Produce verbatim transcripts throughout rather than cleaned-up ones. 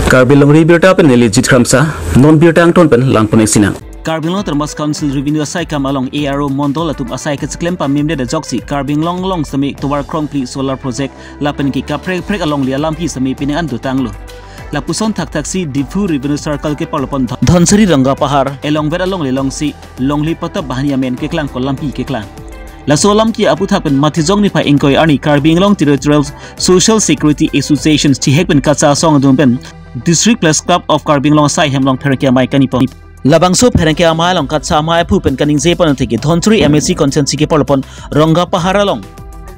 Karbi Longri Abirta pen neli Jit Kramsa, non birta angton pen langpon-ik sinang. Karbi Anglong Autonomous Council Revenue asai kam along A R O mondol atum asai kecheklem pamemdet ajoksi Karbi Anglong along semi tovar krongphli solar project lapen ke kaprek prek alongle alampi semi pining an dotanglo. Lapuson thakthaksi Diphu Revenue Circle keparlopon Dhan-, Dhansiri Rongapahar elongvet alongle alongsi longle patta banghini amen keklang ko lampi keklang. Laso alampi aputhak pen Matijong niphai ingkoi arni Karbi Anglong Territorial Social Security Association chihek pen kachesong atum pen District Press Club of Karbi Anglong asai hem along pherangke amei kaningje pon. Labangso pherangke amei along kachesong amei aphu pen kaningje pon atiki Dhansiri M A C constituency keparlopon Rongapahar along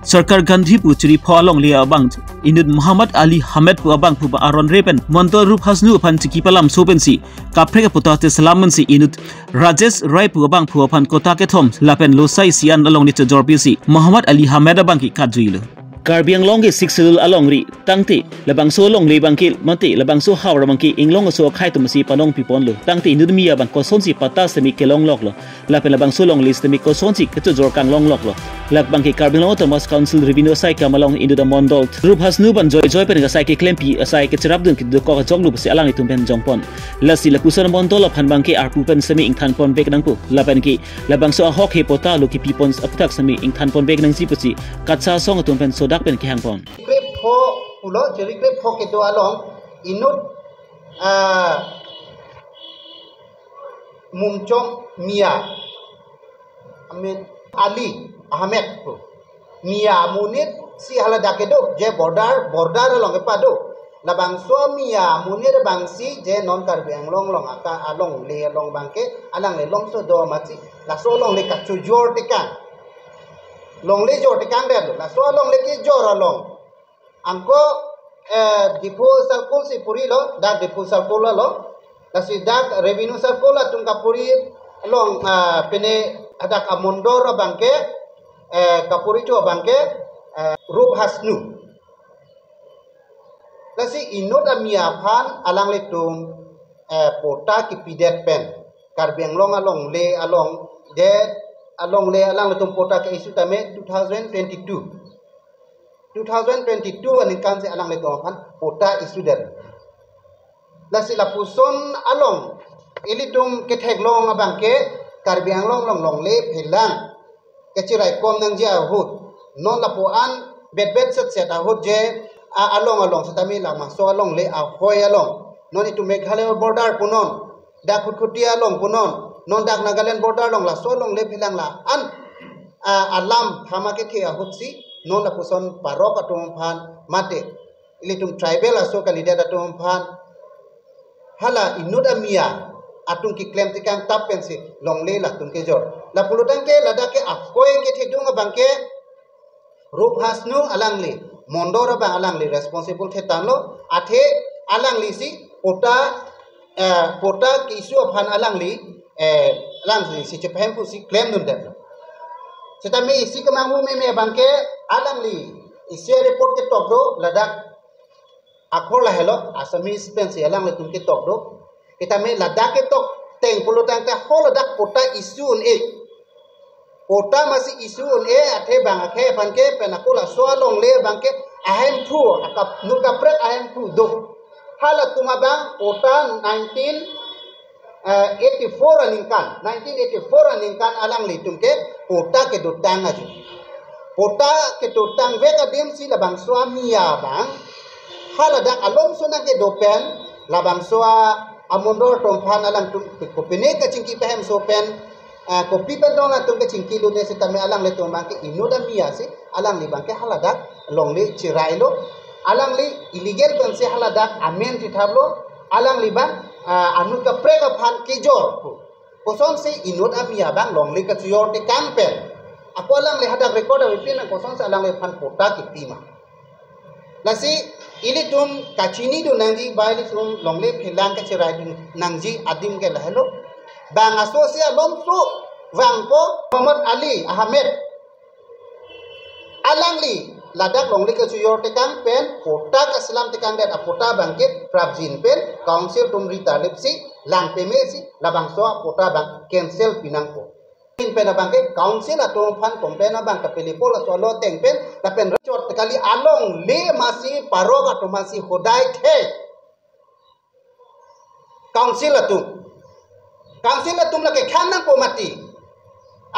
Sarkar Gandhi pu chiri pho alongle abang inut Muhammad Ali Hamed pu abangphu ba aron re pen mondol Rup Hasnu aphan chiki palamso pensi kaprek aputhak te selam mensi inut Rajesh Rai pu abangphu aphan kota kethom lapen losai isi an alongle chojor pisi Muhammad Ali Hamed abangke katjuilo. Karbi Anglong ke Sixth Schedule alongri tangte labangso alongle abangke mate labangso havar abangke inglong aso akhei atum si panong piponlo. Tangte inut mi abang kosonsi patta semi kelong loklo. Lapen labangso alongle semi kosonsi kechojor kanglong loklo. Labangke Karbi Anglong Autonomous Council Revenue asai kam along inut amondol Rup Hasnu ban joijoi pen asai keklempi asai kecherapdun kedokok ajok lup si alanglitum pen jongpon. Lasi lapuson amondol aphan abangke arpu pen semi ingthan ponvek nangpo. Lapen ke labangso ahok he patta lo kepipon aputhak semi ingthan ponvek nangji pusi kachesong atum pen sodak pen kehangpon. Chiri krep pho pulo, chiri krep pho kedo along inut, ah, Mumchom Mia, Amin Ali Ahmed pu. Mia amonit si haladak kedo, je border, border along kepado. Labangso Mia amonit abangsi je non Karbi Anglong along aka alongle along abangke alongle alongso do amatsi. Laso alongle kachojor tekang. Longle jor tekang det lo. Laso alongle kejor along. Anke, eh, Diphu Circle si purilo, dak Diphu Circle lo. Lasi dak Revenue Circle atum kapuri along, ah, pine hadak amondol abangke, eh, kapuri thu abangke, eh, Rup Hasnu. Lasi inut amia aphan alanglitum, eh, patta kepidet pen Karbi Anglong alongle along, je alongle alanglitum patta ke-issue tame two thousand twenty-two. Two thousand twenty-two aningkan si alanglitum aphan patta issue det. Lasi lapuson along ilitum ketheklong abangke Karbi Anglong along longle phelang kecherai kom nangji ahut. Non lapu-an bet bet set set ahut je a along along setame labangso alongle ahoi along. Non itum Meghalaya border punon, dak Khutkhuti along punon, non dak Nagaland border along laso alongle phelang la-an, a, alam thama kethe ahut si non lapuson parok atum aphan mate ilitum tribal aso kalidet atum aphan hala inut amia atum keklem tekang tap pensi longle latum kejor. Lapulo tangte ladak ke akoi kethedung abangke Rup Hasnu alangli, mondol abang alangli responsible thetanglo, athe alangli si patta, eh, patta ke-issue aphan alangli, eh, alangli si chepahemphu si klemdun detlo. Setame isi kemanghu meme abangke alangli isi report ketok do ladak akhor lahelo, Assamese pensi alanglitum ketok do. Setame ladak ketok teng pulo tangte ho ladak patta issue un-e. Patta masi issue un-e athe bang akhei aphan ke pen ako laso alongle abangke ahemphu, akap nur kaprek ahemphu do. Halatum abang patta nineteen, eh, eighty-four aningkan, nineteen eighty-four aningkan alanglitum ke patta kedotang aju. Patta kedotangvek adim si labangso amia abang haladak alomso nangkedo pen labangso a amondol atum aphan alangtum kopine kachingki pahemso pen, ah, kopi pen dong alangtum kachingki lone setame alanglitum abangke inut amia si alangli abangke haladak longle cherailo, alangli illegal pensi haladak amen chithaplo, alangli abang, ah, anut kaprek aphan kejor pu. Kosonsi inut amia abang longle kachojor tekang pen ako alangli hadak record avepin nang kosonsi alangliphan patta kepima. Lasi ilitum kachinidun nangji ba ilitum longle phelang kacheraidun nangji adim ke lahelo. Bang aso si alomso vangpo Muhammad Ali Ahmed. Alangli ladak longle kachojor tekang pen patta kaselam tekang det apatta abangke prapjin pen council atum ritarlip si lang peme si labangso apatta abang cancel pinangpo. Pin pen abangke council atum aphan complain abang kapele pol aso alo ateng pen lapen rachot kali alongle masi parok atum masi hodai the. Council atum. Council atum lake khang nangpo mati.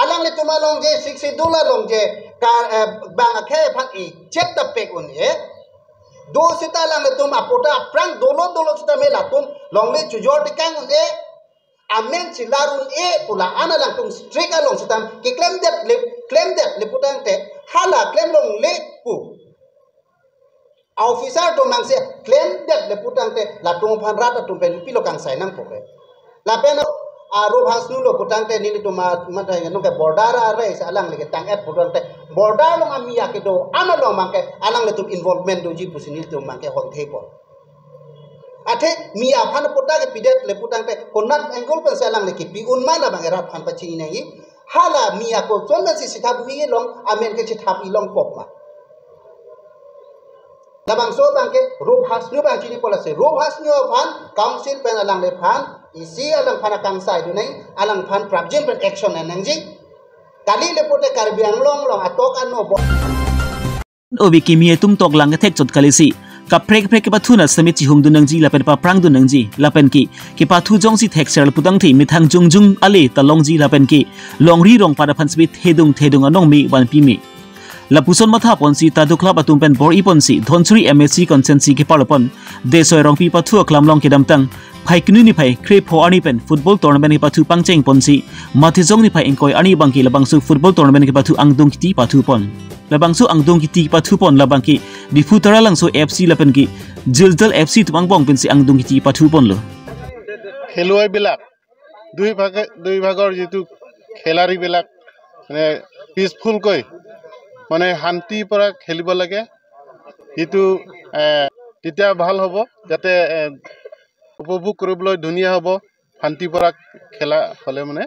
Alanglitum along je Sixth Schedule along je ka, eh, bang akhei aphan ichet ta pek un-e. Do seta alanglitum apatta aphrang dolo dolo seta me latum longle chojor tekang un-e. Amen chelar un-e pu la-an alangtum strict along seta keklemdet le, klemdet le putangte hala klem longle pu. A-officer atum nangsi klemdet le putangte latum aphan rat atum pen pilo kangsai nangpo ke. Lapen a-Rup Hasnu lo putangte nelitum ma, ma ta nung ke border are sa alangli ketang-et putangte border along ami akedo an along abangke alanglitum involvement doji pusi nelitum abangke hon thepo. Athe mi aphan patta kepidet le putangte konat angle pensi alangli kepi un ma labang erat aphan pachini nangji. Hala mi ako chon pensi sithap hui long amen ke sithap ilong pok ma. Labangso abangke Rup Hasnu abang chinipo lasi Rup Hasnu aphan council pen alangliphan isi alangphan akangsai do nang, alangphan prapjin pen action nangji. Kali le pute Karbi Anglong along atok ano bo. Ove kimi atum toklang kethek chot kalisi kaprek kaprek kepathu na semi chihung dun nangji lapen paphrang dun nangji lapen ke kepathu jongsi thekser le putangte methang jongjung ale ta longji lapen ke longri rongpat aphan semi thedung thedung anong me vanpi me. Lapuson matha ponsi ta doklap atum pen bor-i ponsi Dhansiri M A C constituency kepar lo pon Desoi Rongpi pathu aklam along kedamtang Phaikuni niphai krepho arni pen football tournament kepathu pangcheng ponsi Mathijong niphai ingkoi arni abangke labangso football tournament kepathu angdung kiti pathu pon. Labangso angdung kiti pathu pon labangke Diphu Taralangso F C lapen ke Jiltal F C atum angbong pensi angdung kiti pathu ponlo. খেলুৱৈবিলাক দুই ভাগে, দুই ভাগৰ যিটো খেলাৰীবিলাক মানে পিচফুলকৈ মানে শান্তিৰ পৰা খেলিব লাগে। যিটো এ, তেতিয়া ভাল হ'ব, যাতে এ, উপভোগ কৰিবলৈ ধুনীয়া হ'ব। শান্তিৰ পৰা খেলা হ'লে মানে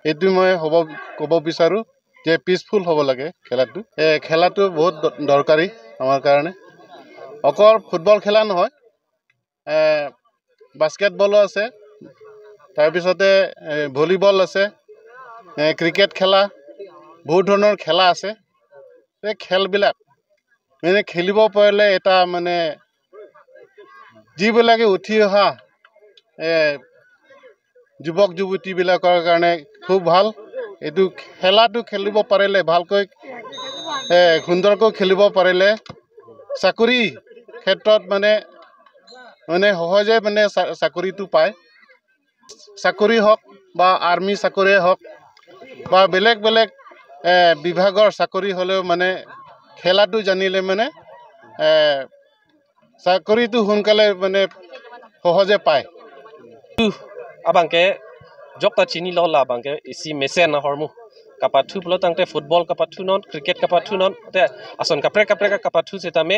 এইটো মই হ'ব, ক'ব বিচাৰোঁ যে পিচফুল হ'ব লাগে খেলাটো। এ, খেলাটো বহুত দ-, দৰকাৰী আমাৰ কাৰণে। অকল ফুটবল খেলা নহয়, এ, বাস্কেটবলো আছে, তাৰপিছতে এ, ভলীবল আছে, এ, ক্ৰিকেট খেলা, বহুত ধৰণৰ খেলা আছে। এই খেলবিলাক মানে খেলিব পাৰিলে এটা মানে যিবিলাকে উঠি অহা এ, যুৱক যুৱতীবিলাকৰ কাৰণে খুব ভাল। এইটো খেলাটো খেলিব পাৰিলে ভালকৈ, এ, সুন্দৰকৈ খেলিব পাৰিলে চাকৰি ক্ষেত্ৰত মানে, মানে সহজে মানে চা-, চাকৰিটো পায়। চাকৰি হওক বা আৰ্মি চাকৰিয়ে হওক বা বেলেগ বেলেগ, এ, বিভাগৰ চাকৰি হ'লেও মানে খেলাটো জানিলে মানে, এ, চাকৰিটো সোনকালে মানে সহজে পায়। Abangke jokta chinilo labangke isi mesen ahormu. Kapathu pulo tangte football kapathu non, cricket kapathu non, te ason kaprek kaprek kapathu setame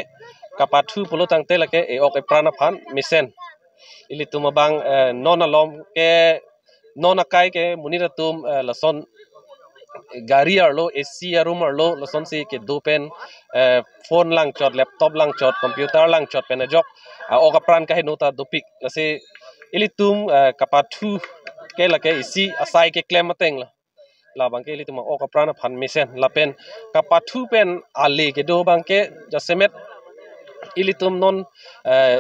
kapathu pulo tangte lake e-ok epran aphan mesen. Ilitum abang, eh, non alom ke non akai ke monit atum, eh, lason gari arlo, A C arum arlo, lasonsi kedo pen, eh, phone langchot, laptop langchot, computer langchot pen ajok, ah, ok apran kaheno ta dopik. Lasi ilitum, eh, kapathu ke lake isi asai keklem ateng lo. Labangke ilitum ok apran aphan mesen lapen kapathu pen ale kedo abangke jasemet ilitum non, eh,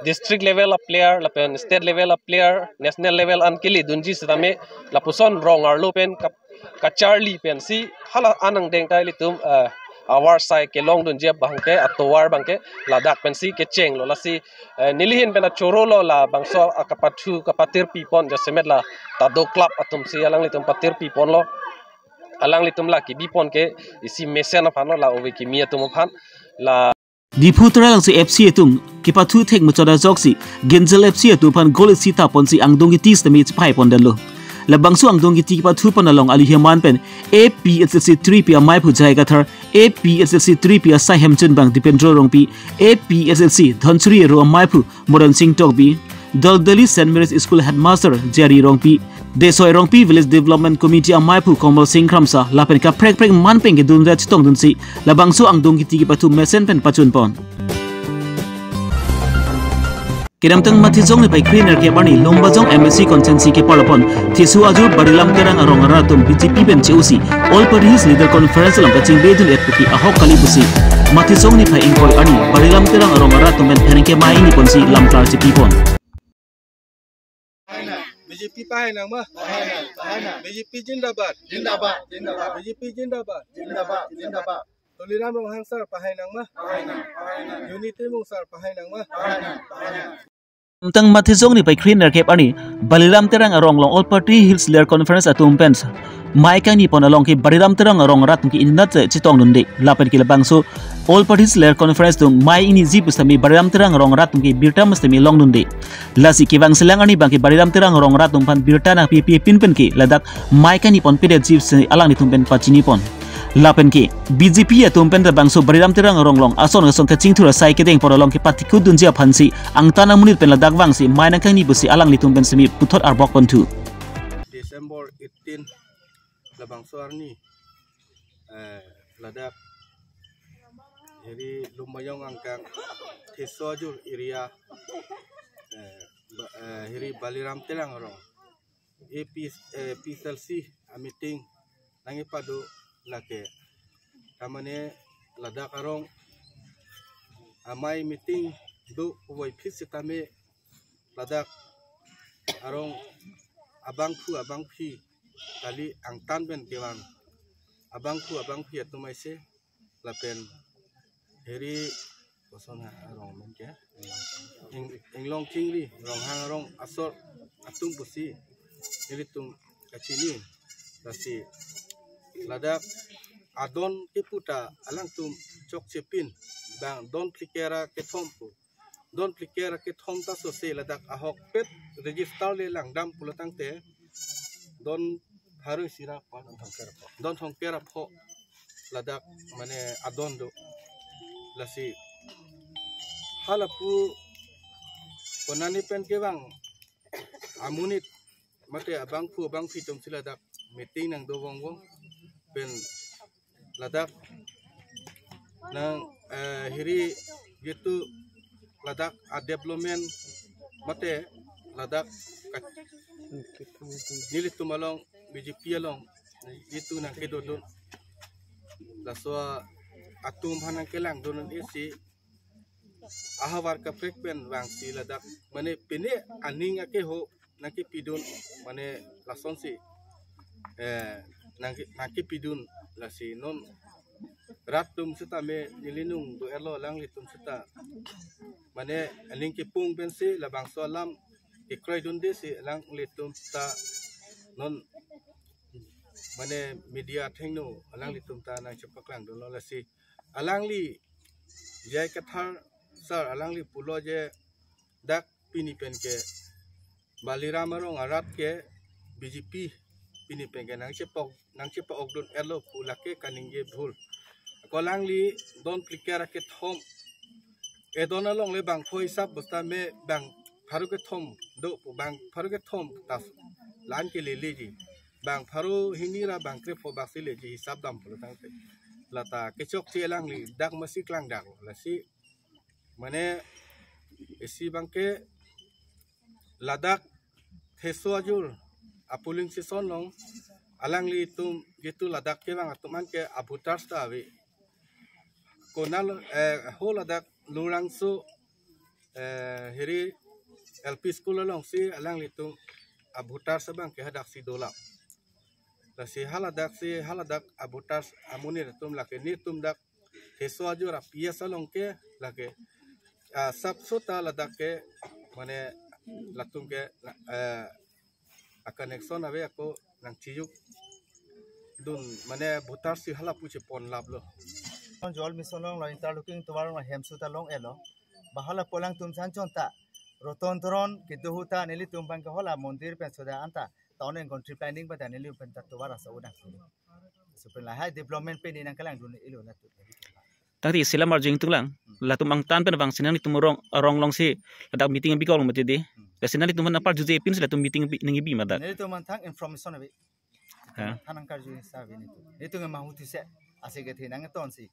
district level a player lapen state level a player, national level an kele dunji setame lapuson rong arlo pen kap-, kacharli pensi hala anang dengta ilitum, eh, awar sai kelong dunji abangke atovar abangke ladak pensi kechenglo. Lasi, eh, nelihin pen achoro lo labangso akapathu kapatirpi pon jasemet la Tado Club atumsi alanglitum patirpi ponlo. Alanglitum la kebi pon ke isi mesen aphan lo, la ove kimi atum aphan la. Diphu Taralangso F C atum kepathu thek muchot ajoksi Ginzel F C atum aphan goal isi ta ponsi angdung kiti setame chepai pondetlo. Labangso angdung kiti kepathu pon along alu heman pen A P H L C three P amaiphu Jai Kathar, A P H L C three P asai Hemchunbang Dipendro Rongpi, A P H L C Dhansiri aro amaiphu Moran Sing Tokbi, Daldali Saint Mary's School Headmaster Jerry Rongpi, Desoi Rongpi Village Development Committee amaiphu Komal Sing Kramsa, lapen kaprek prek man pen kedun rat chetong dunsi labangso angdung kiti kepathu mesen pen pachun pon. Kedamtang Mathijong niphai kre nerkep arni Lumbajong M A C constituency kepar lo pon Thesu Ajur Barilam Terang arong arat atum B J P pen che-osi All Party Hills Leader Conference along kachingbe dun-et puki ahok kali pusi Mathijong niphai ingkoi arni Barilam Terang arong arat atum pen pherangke mai ini ponsi lamklar chepi pon. B J P pahai nang ma? Pahai nang, pahai nang. B J P jindabad. Jindabad, jindabad. B J P jindabad. Jindabad, jindabad. Tuliram Ronghang sir pahai nang ma? Pahai nang, pahai nang. Unity Mung sir pahai nang ma? Pahai nang, pahai nang. Tang Mathisong ni paikri nerkep arni Baliram Terang arong along All Party Hills Leader Conference atum pen mai kangni pon along ke Baliram Terang arong rat ke inat chetong dunde. Lapen ke labangso All Party Hills Leader Conference atum mai iniji pusitame Baliram Terang arong rat ke birta pusitame longdunde. Lasi kevang selang arni abang ke Baliram Terang arong rat atum aphan birta nangpi pi pin pen ke ladak mai kangni pon pedetji pusi alanglitum pen pachini pon. Lapen ke B J P atum pen labangso Baliram Terang arong along ason ason kachingthur asai kedeng pon along ke patikut dunji aphansi angtan amonit pen ladak vangsi mai nangkangni pusi alanglitum pen semi puthot arbok ponthu. December eighteen labangso arni, eh, ladak hiri Lumbajong angkang Theso Ajur area, eh, ba- eh, hiri Baliram Terang arong A P, eh, P S L C a meeting nangkepado lake. Tamane ladak arong amai meeting do puvoiphit sitame ladak arong abangphu abangphi kali, angtan pen kevang abangphu abangphi atum aise lapen hiri koson ha arong men ke Ing- Inglong Chingri Ronghang arong asor atum pusi nelitum kachini. Lasi ladak adon kepu ta alangtum chokche pin, bang don phlikera kethom pu. Don phlikera kethom ta sose ladak ahokpet register le langdam pulo tangte don pharo isi ra pon, don thomker apho. Don thomker apho ladak mane adon do. Lasi halapu konane pen kevang amonit mate abangphu abangphi atumsi ladak meeting nangdo vong vong pen ladak nang, eh, hiri gitu ladak a development mate ladak ka- nelitum along B J P along gitu nangkedodun. Laso atum aphan nangkelangdun isi ahavar kaprek pen vangsi ladak mane pine aning akeho nangkepidun mane lasonsi, eh, nangke- nangkepidun. Lasi non rat atum seta me neli nung do-etlo, alanglitum seta mane aning kepung pensi labangso alam kekroidunde si alanglitum ta non mane media athengno alanglitum ta nangchepaklangdunlo. Lasi alangli J I Kathar sir alangli pulo je dak pini pen ke Baliram arong arat ke B J P pini pen ke nangchepok nangchepa-okdun-etlo pu lake kaningje bhul. Ko alangli don phlikera kethom edon along le bang pho hisap bosta me bang pharo kethom do pu, bang pharo kethom tas lan ke leleji, bang pharo hini ra bang krepho baksi leji hisap dam pulo tangte lata kechokche alangli dak masi klangdaklo. Lasi mane isi abang ke ladak Theso Ajur a polling station along alanglitum gitu ladak kevang atum an ke a voters ta ave. Konat, eh, ho ladak Lurangso, eh, hiri L P school alongsi alanglitum a voters abang ke hadaksi dolang. Lasi haladaksi haladak a voters amonit atum lake netum dak Theso Ajur a P S along ke lake, ah, sapso ta ladak ke mane latum ke, eh, a connection ave ako nangchiyukdun mane voters si halapu chepon laplo. Jal Mission along lo interlocking tovar along hem suta long-etlo. Ba halapu alangtum san chonta Roton Toron kedo ahut ta nelitum abang ke hala mondir pen suda anta town and country planning pada nelitum pen ta tovar asa udang. Laso pen lahai development pen nangkelangdun-etlo latum. Tangte isi alam arju ingtung lang. Latum angtan pen vangsi nanglitum arong arong alongsi ladak meeting bikok long mati di. Lasi nanglitum aphan apar juje pinsi latum meeting bi- nangkebi ma dak. Nelitum aphan thang information ave. Ha. Than nangkarju sa ave nelitum. Nelitum mahuthu se ase kethe nangtonsi.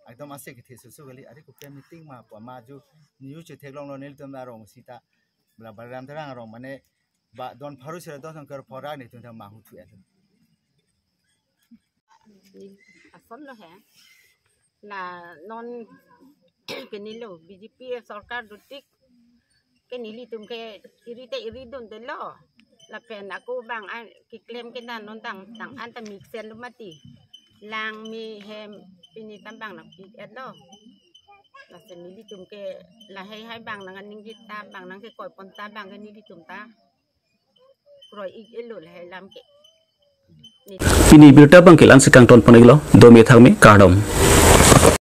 Ekdom ase kethe susu kali, ari kopi meeting ma pu ma arju news chetheklonglo nelitum arong sita. Bala Baliram Terang arong mane ba don pharo sira don thomker phora nelitum ta mahuthu-et. Ason lo he. La non ke nilo B J P sorkar dotik ke nelitum ke iri te iridundelo. Lapen ako bang an keklem ke na non tang tang an ta mixen lo mati. Lang me hem pini tam bang nangpi-et lo. Lasi nelitum ke lahai hai bang nang aning kita bang nangkekoi pon ta bang ke nelitum ta kroi-ik-et lo lahai alam ke. Pini birta bang ke la-an si kangton pon-iklo, dome thakme kardom.